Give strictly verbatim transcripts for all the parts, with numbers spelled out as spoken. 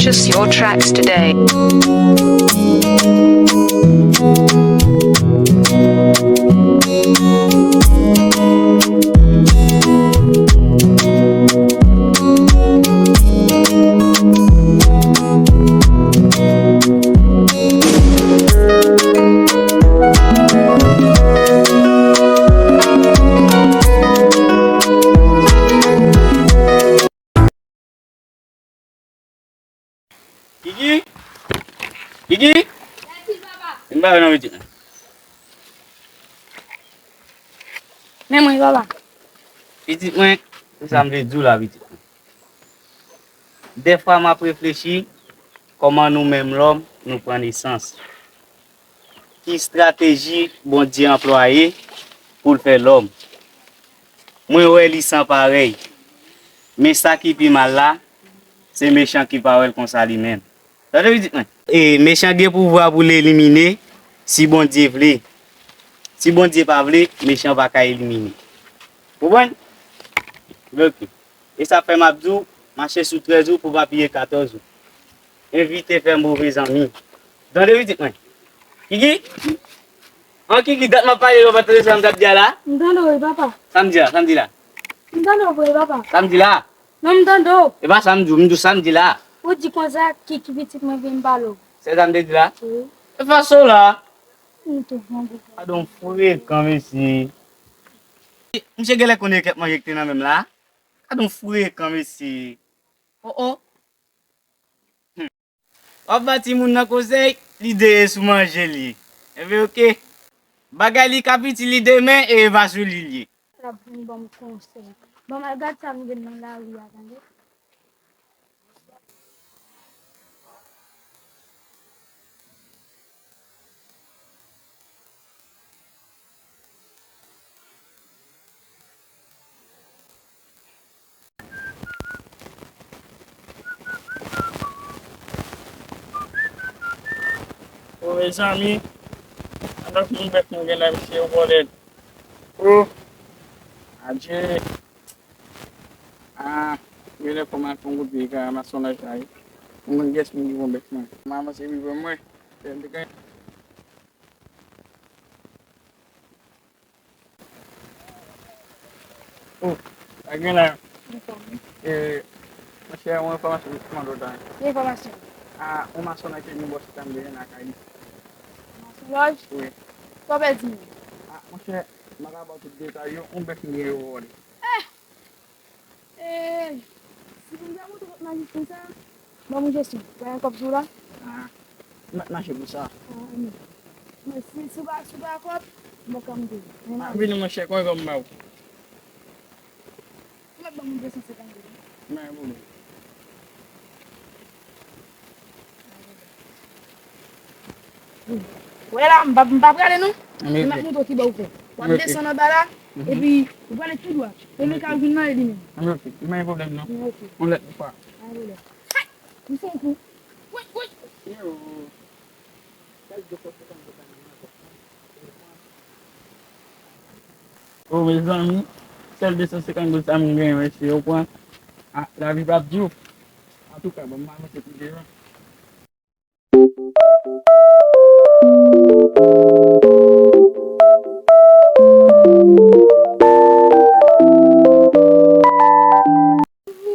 Purchase your tracks today. Kiki? Kiki? Vin ba mwen non, pitit mwen. Men mwen, papa. Pitit mwen, se sa m vle di w la, pitit mwen. Dèfwa m ap reflechi kòman nou menm lòm, nou pran nesans. Ki estrateji Bondye anplwaye pou l fè lòm? Mwen wè li san parèy. Men sa ki pi mal la, se mechan ki pa wè l konsa li menm. Tande pitit mwen. E mechan gen pouvwa pou l elimine si Bondye vle. Si Bondye pa vle, mechan pa ka elimine. Konprann? Ok. E sa fè m ap di w, mache sou trèz ou pou pa piye katòz ou. Evite fè move zanmi. Tande pitit mwen. Kiki? An Kiki, dat m ap pale lè w pa tande sa m t ap di a la? M tande w wi, papa. Sa m di la, sa m di la? M tande w vre, papa. Sa m di la? Non, m tande w. E pa sa m di w, m di w sa m di la. Ou di konsa, Kiki pitit mwen vin pale w. Se sa m te di la? Wi. E fason w la. M tou fon gou. Gadon frekan, mesye. Misye genlè konnen kèk manje ki te nan men m la. Gadon frekan, mesye. Oh, oh. W ap ba timoun nan konsèy, li deye sou manje l ye. Enben, oke. Bagay li k ap itil li demen, e e pa sou li l ye. L ap vin ban m konsèy. Ban m al gad sa m gen nan lari a, tande. O, mezanmi, alò ki yon bèk mwen gen la, mesye, yo vòlè l. O, adje. A, genlè fò m al fè yon kout pye kay a masonaj la wi. Mwen menm, kiyès moun ki pran bèk mwen? M avanse pi pran mwen. Lè m te gen Oh, la gen la. Monchè, yon enfòmasyon pou mande w ta. Ki enfòmasyon? A, yon masonaj ke nou bò chita m genyen lakay li. Masonaj? Wi. Sa w pèdi menm? A, monchè, m pa ka ba w tout detay yo, yon bèk m gen yo vòlè. Eh! Eh! Si pou m ta montre w majistra sa, ban m yon jesyon. Ou pa gen kòb sou ou la? A, m ap mache pou sa. A, men. Men si, si w pa, si w pa kòb, m pa ka montre w. Men m ap vini, monchè, konbyen kòb m ba w? Ou mèt ban m de san senkant goud. Men, bon. Wè la, m pa, m pa prale non. M ap montre w kibò ou fè. W ap desann anba la, epi ou prale tou dwat. Premye kay ou vin nan, e li menm. Ok, pa gen pwoblèm non. Ok. Yon lòt fwa. Pa gen pwoblèm. Hay! M fè yon kou. Woy, woy! Yo. O, mezanmi, sèl de san senkant goud sa m genyen, mesye, yo pran. A, lavi p ap di w. Antouka, ban m avanse pi devan.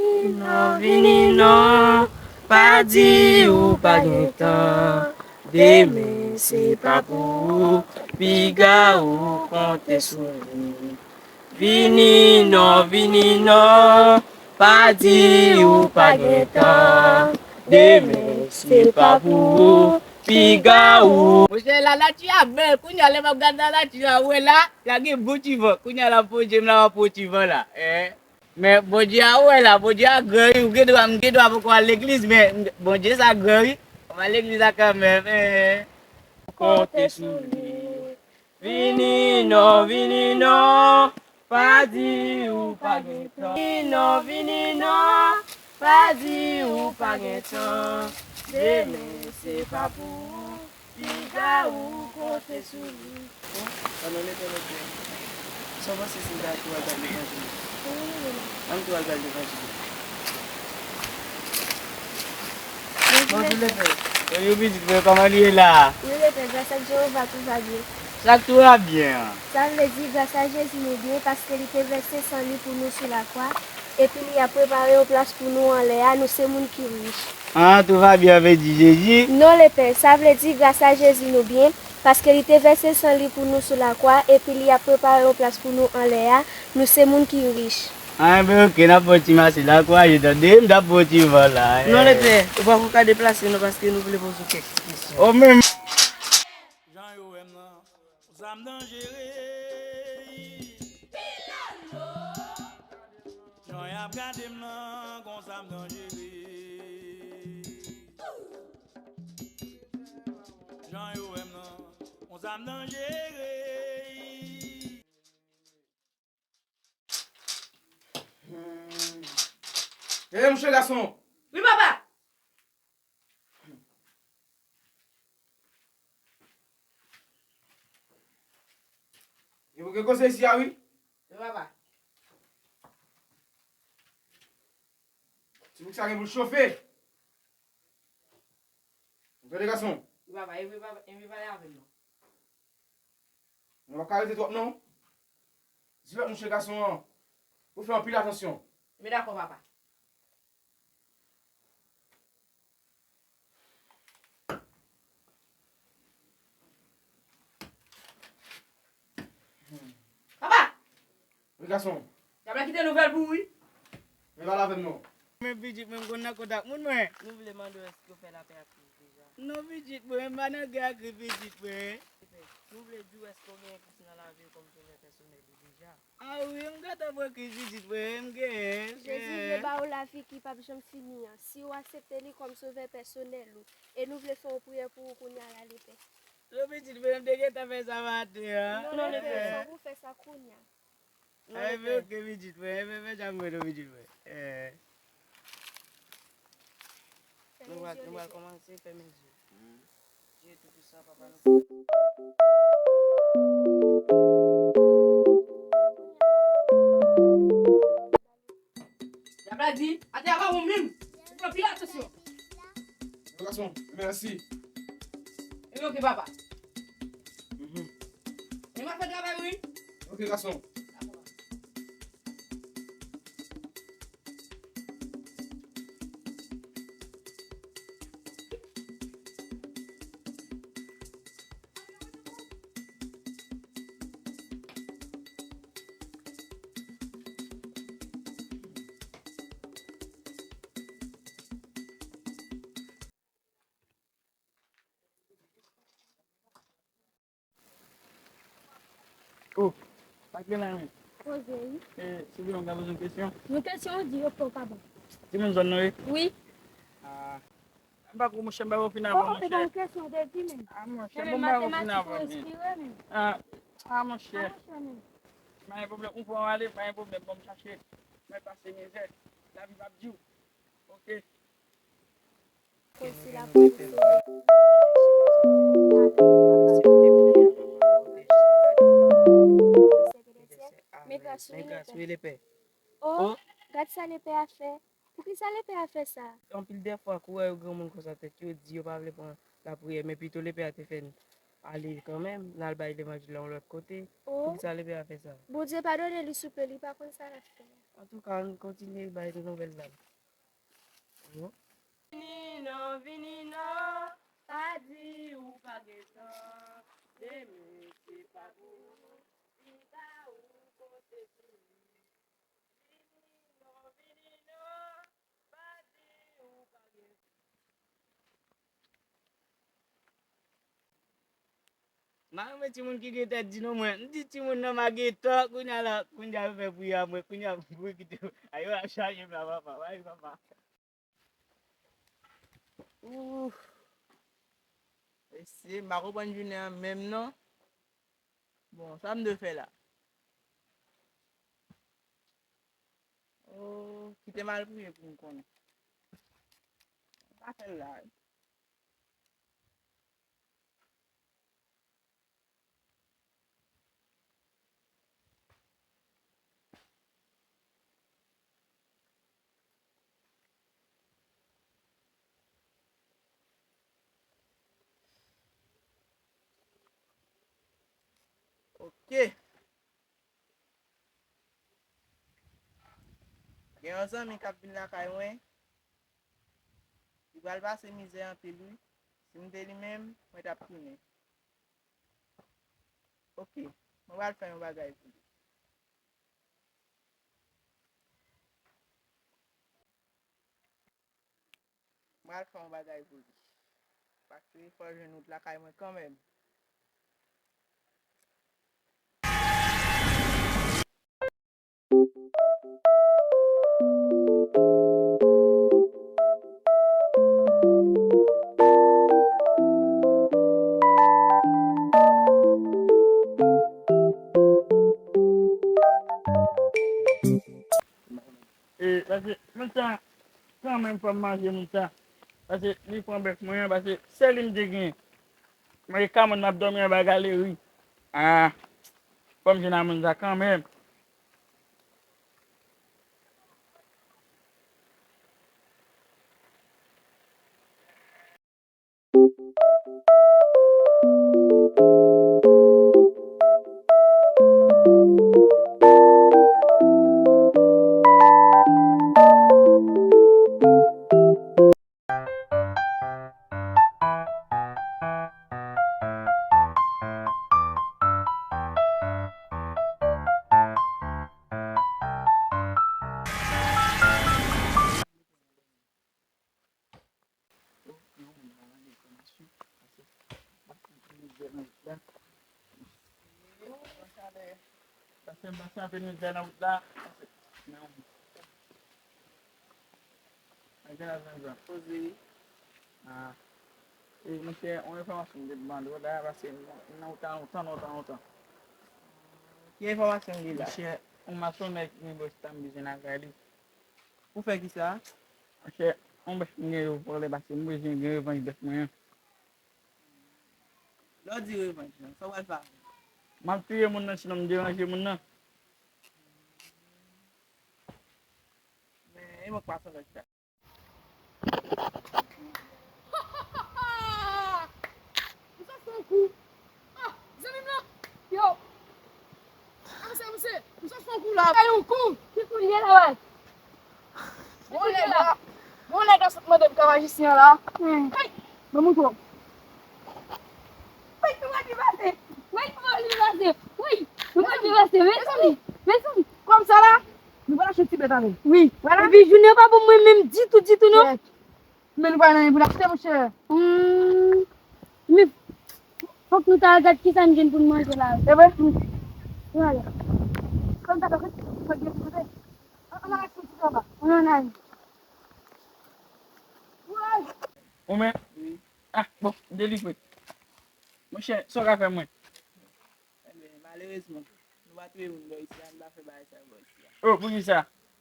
Vini non, vini non, pa di ou pa gen tan. Demen se pa pou ou, piga ou konte sou li. Vini non, vini non, pa di ou pa gen tan. Demen se pa pou ou, piga ou. Monchè, lanati a bèl. Kounye a, lè m ap gad lanati a, ou wè la, la gen bon ti van. Kounye a, l ap poze m la, m ap pran ti van la. Eh. Men Bondye a, ou wè la, Bondye a gran wi, ou gen dwa, m gen dwa poko al legliz, men Bondye sa gran wi, m al legliz la kanmenm, eh. Konte sou li. Vini non, vini non, pa di ou pa gen tan. Vini non, vini non, pa di ou pa gen tan. Demen se pa pou ou. Piga ou konte sou li. Bon, sa mwen mete mete. Sa w panse si m ta tou al ba l devan Jimmy? An nou tou al ba l devan Jimmy. Bonjou, Lepè. Bonjou, pitit mwen, kòman li ye la? Wi, Lepè, gras ak Jewova, tout va byen. Sa tout va byen an? Sa vle di, gras a Jezi, nou byen, paske li te vèse san li pou nou sou lakwa, epi li ap prepare yon plas pou nou anlè a, nou se moun ki rich. Ah, tout va byen, vle di Jezi? Non, Lepè, sa vle di, gras a Jezi, nou byen, paske li te vèse san li pou nou sou lakwa, epi li ap prepare yon plas pou nou anlè a, nou se moun ki rich. Ah, enben, oke, n ap fè yon ti mache la, kouraje, tande, m t ap fè yon ti van la, eh. Non, Lepè, ou pako ka deplase, non, paske nou vle poze w kèk ti kesyon. Oh, men. Jan yo wè m nan, yon zam danjere. Jan y ap gade m nan, yon zam danjere. Jan yo wè m nan, yon zam danjere. Hmm. Hey, mouche gason! Wi, papa! Gen pou gen koze isi a, wi. Wi, papa. Ti bouk sa gen pou l chofe. Ou tande, gason? Wi, papa, e vre, papa, e vre, pale avè m non. Mwen pa ka rete twòp non. Di lòt mouche gason an pou fè anpil atansyon. Men dakò, papa. Papa! Wi, gason. Dyab la kite nouvèl pou ou, wi. Men pale avè m non. Men pitit mwen, m konn nan kontak moun mwen. Nou vle mande w èske w fè lapè ak Kris deja? Non, pitit mwen, m pa nan gè ak Kris, pitit mwen. Nou vle di w èske w genyen Kris nan lavi w kòm sovè pèsonèl ou deja? Ah wi, m gentan pran Kris, pitit mwen, m genyen. Jezi vle ba ou lavi ki p ap janm fini an. Si w aksepte li kòm sovè pèsonèl ou, e nou vle fè yon priyè pou ou kounye a la, Lepè. Non, pitit mwen, m te gentan fè sa maten an. Non, Lepè, fòk ou fè sa kounye a. Ay, men oke, pitit mwen. Enben, fè sa mwen non, pitit mwen. Eh. Nou pral, nou pral kòmanse, fèmen zye. Dye Toupisan, Papa nou. Dyab la di, atè a pa bon menm. Ou pran pil atansyon. Gason, mèsi. Ebyen, oke, papa. Mhm. Men m ap fè travay, wi. Oke, gason. Oh, sa k gen la menm? Poze, wi. Eh, silvouplè, m ka poze yon kesyon? Yon kesyon, ou di yo fè w pa bon. Timoun zòn nou ye? Wi. Ah, m pa ko, monchè, m pa ko fin avan, monchè. Oh, e pa yon kesyon, te di menm. Ah, monchè, bon, m pa ko fin avan, men. Ah, ah, monchè. Ah, monchè, men. Pa gen pwoblèm, ou pran ale, pa gen pwoblèm, bon, m chache. Mwen pase mizè. Lavi p ap di w. Oke. Konsi lapolis. Men gras wi, Lepè. Oh, gad sa Lepè a fè. Poukisa Lepè a fè sa? Anpil dèfwa, kourè yo granmoun konsa, tèt yo di, yo pa vle pran lapriyè, men pito Lepè a te fè n ale kanmenm, n al bay levanjil la yon lòt kote. Oh. Poukisa Lepè a fè sa? Bondye padone li souple, li pa konn sa l ap fè. Antouka, ann kontinye bay nouvèl la. Vini non, vini non, pa di ou pa gen tan. Demen se pa pou ou, pita ou konte sou li. Vini non, vini non, pa di ou pa gen tan. M pa renmen timoun ki gen tèt di non mwen. M di timoun nan m a gen tan, kounye a la, kounye a yo fè priyè a mwen, kounye a pou yo kite m. A yo ap chache m la, papa, bay papa. Ooh. Mesye, m pa konprann jounen an menm non. Bon, sa m dwe fè la? Oh, kite m al priye pou m konnen. M pa fè l la. Ke gen yon zanmi k ap vin lakay mwen, li pral pase mizè anpil wi. Si m te li menm, mwen t ap tounen. Oke, mwen pral fè yon bagay pou li. Mwen al fè yon bagay pou li. Paske fò l jwenn wout lakay mwen kanmenm. E, paske moun sa, kanmenm fò m manje moun sa. Paske li pran bèf mwen an, paske se li m te gen. Mwen e ka moun m ap dòmi anba galeri. Ah, fò m jwenn a moun sa kanmenm. Pase m pase anpil mizè nan wout la. Poze wi. Ah. E, monchè, yon enfòmasyon m te mande w la, paske m nan wout la lontan, lontan, lontan. Ki enfòmasyon li la? Monchè, yon masonè ki gen bwès ta m bezwen lakay li. Pou fè kisa? Monchè, yon bèf m gen yo vòlè, paske m bezwen gen revanj bèf mwen an. Lè w di revanj lan, sa w pral fè avè l? M ap touye moun nan, sinon m deranje moun nan. Men, e mwen k pa fè lòt sa. M sot fè yon kou. Ah, zanmi m lan. Yo. Avanse, avanse. M sot fè yon kou la. Fè yon kou. Ki kou li ye la, wè? Bon nèg la. Bon nèg la sot mande m ka majisyen an la. Hmm. Hey! Ban m yon kou. Woy, nou pral trepase. Woy, nou pral trepase. Woy, nou pral trepase. Mezanmi, mezanmi. Kòm sa la, nou pral achte ti bèt avè l. Wi. Vwala. Epi jounen an pa bon mwen menm ditou, ditou non. Men nou pa gen anyen pou n achte, monchè. Hmm. Men fòk nou ta al gad kisa n gen pou n manje la. E vre? Vwala. Kòm sa, fòk gen pou kote. An, an al achte ti kaba. An, an al. Ou men? Wi. Ah, bon, m delivre. Monchè, sa w ka fè mwen? Ebyen, malerezman, nou pa touye moun bò isi a, nou pa fè bagay sa bò isi a. Oh, poukisa?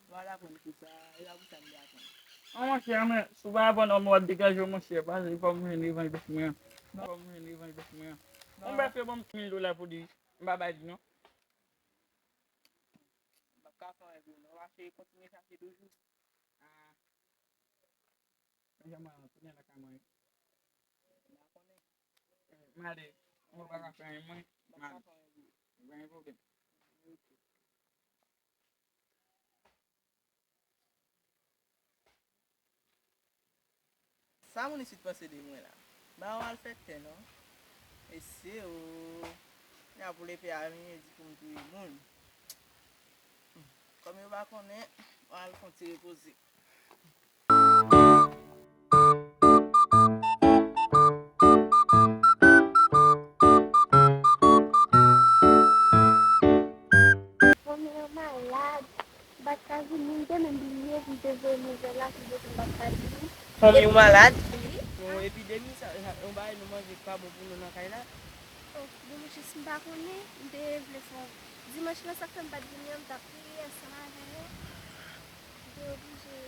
Nou pa ta konn pou sa, e pa pou sa nou ta konn. Oh, monchè, men, si w pa aprann òm, w ap degaje w, monchè, paske fò m jwenn revanj bèf mwen an. Fò m jwenn revanj bèf mwen an. Yon bèf yo ban m mil dola pou li, m pa bay li non. M p ap ka fè anyen pou ou non, mache kontinye chache toujou. Ah. Men jan mwen tounen lakay mwen. M ale. Mwen pa ka fè anyen mwen. M ale. Pa gen pwoblèm. Sa moun isit panse de mwen la? Ba yo al fè tè non. Mesye o. Nya pou lepe a vini di pou m touye moun. Kòm yo pa konnen, mwen al fè yon ti repoze. Fanmi an malad. M pa t ka vini, m te menm bliye pou m te voye nouvèl la, pou di m pa t ka vini. Fanmi w malad? Wi. Yon epidemi sa, yon bagay nou manje k pa bon pou nou nan kay la. Oh, bon, monchè, si m pa konnen, m te vle fè w. Dimanch lan, sa k fè m pa t vini an, m t ap priye ansanm avè yo. M te oblije.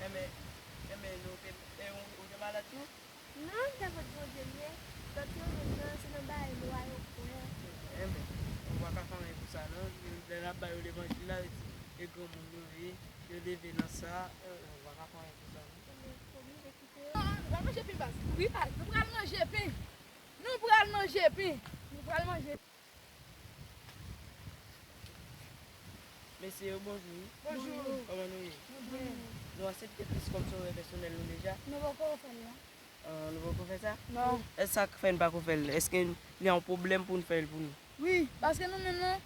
Enben, enben, nou te, e, ou, ou te malad tou? Non, m t ap rele Bondye m ye. Lòt yo menm nan, se nan bagay lwa yo kwè. Enben, ou pa ka fè anyen pou sa non. Lè n ap ba yo levanjil la, e granmoun yo ye, yo leve nan sa, e, ou pa ka fè anyen pou sa non. Enben, oblije kite yo. Ah, nou pral manje pen, baz. Wi, baz, nou pral manje pen. Nou pral manje pen. Nou pral manje. Mesye yo, bonjou. Bonjou. Kòman nou ye? Nou aksepte Kris kòm sovè pèsonèl nou deja? Nou poko fè l non. Ah, nou poko fè sa? Non. E sa k fè n pako fè l? Èske li yon pwoblèm pou n fè l pou nou? Wi, paske nou menm non,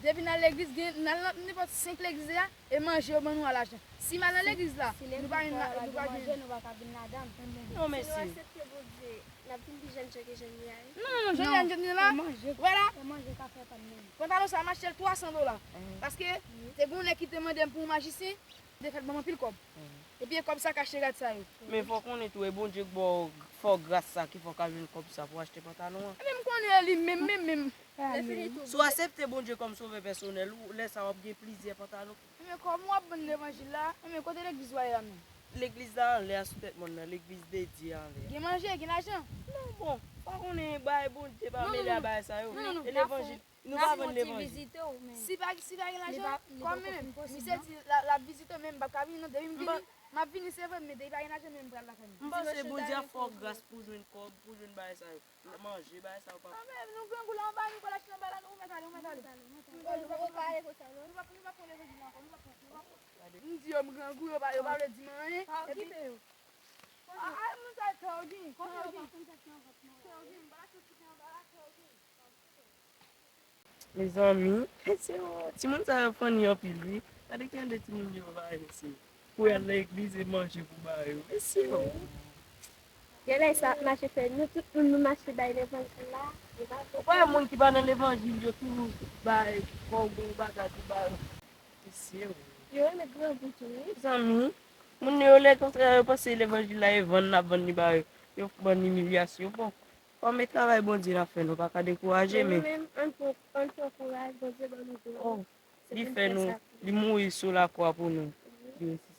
depi n al legliz, gen n al nan nenpòt senk legliz la, e manje yo ban nou a lajan. Si m al nan legliz la, nou pa gen nou pa gen nou pa ka vin ladan. Non, Si nou mesye. Aksepte Bondye, n ap vin pi jèn ke jan n ye a. Non, non, non, jèn jèn jèn la. Manje. Wè la, Manje ka fè pa menm. pantalon sa m achte l twa san dola. Paske te gen yon nèg ki te mande m pou yon majisyen, te fè l ban m anpil kòb. Epi e kòb sa k achte rad sa yo. Men fò konnen tou, e Bondye k ba w fò gras sa ki fè w ka jwenn kòb sa pou achte pantalon an. Ebyen m konnen li menm menm menm. Lè fini tou. Si w aksepte Bondye kòm sovè pèsonèl ou, lè sa w ap gen plizyè pantalon. Ebyen kòman w ap ban levanjil la? Ebyen kote legliz w a ye a menm? Legliz la anlè a sou tèt mòn nan, legliz dedye anlè a. Gen manje, gen lajan. Non, bon, pa konnen bagay Bondye pa Non, mele non, a bagay sa yo. Non, non, non. E levanjil, nou pa vann levanjil. Vizite w men. Si pa si pa gen lajan, Li kòm poko men fin posib, misye non. Di la l ap vizite w, men m p ap ka vini non, depi m M pa- vini, m ap vini se vre, men depi pa gen lajan, men m pral lakay mwen. M panse Bondye ap fè w gras pou w jwenn kòb, pou w jwenn bagay sa yo. Manje, bagay sa yo pa. Ah, men nou grangou la anba, nou pral achte anba la, nou mèt ale, nou mèt ale. Nou pa pale konsa non. Nou pa nou pa pran levanjil la ankò, nou pa pran, nou pa pran. M di yo m grangou, yo pa yo pa vle di m anyen. Epi ah, ah, moun sa yo gen, kote yo gen? Kote yo gen? M pral achte yon ti pen anba la, kote yo gen? Mezanmi, se yo, timoun sa yo funny anpil wi. Gade ki jan de timoun yo va mesye. Pou y al nan legliz e manje pou ba yo. Mesye yo. Genlè sa ap mache fè nou tout moun nou mache bay levanjil la. Ou pa wè moun ki pa nan levanjil yo toujou bay fò w gen yon bagay pou ba yo. Mesye yo. Yo renmen grangou tou wi. Zanmi, moun yo lè kontrè yo panse levanjil la e vann n ap vann li ba yo. Yo bann imilyasyon. Bon, kòm e travay Bondye n ap fè, nou pa ka dekouraje, men Menm ann pran ann pran kouraj, Bondye ban nou do. Oh, li fè nou, li mouri sou lakwa pou nou. Li resisite.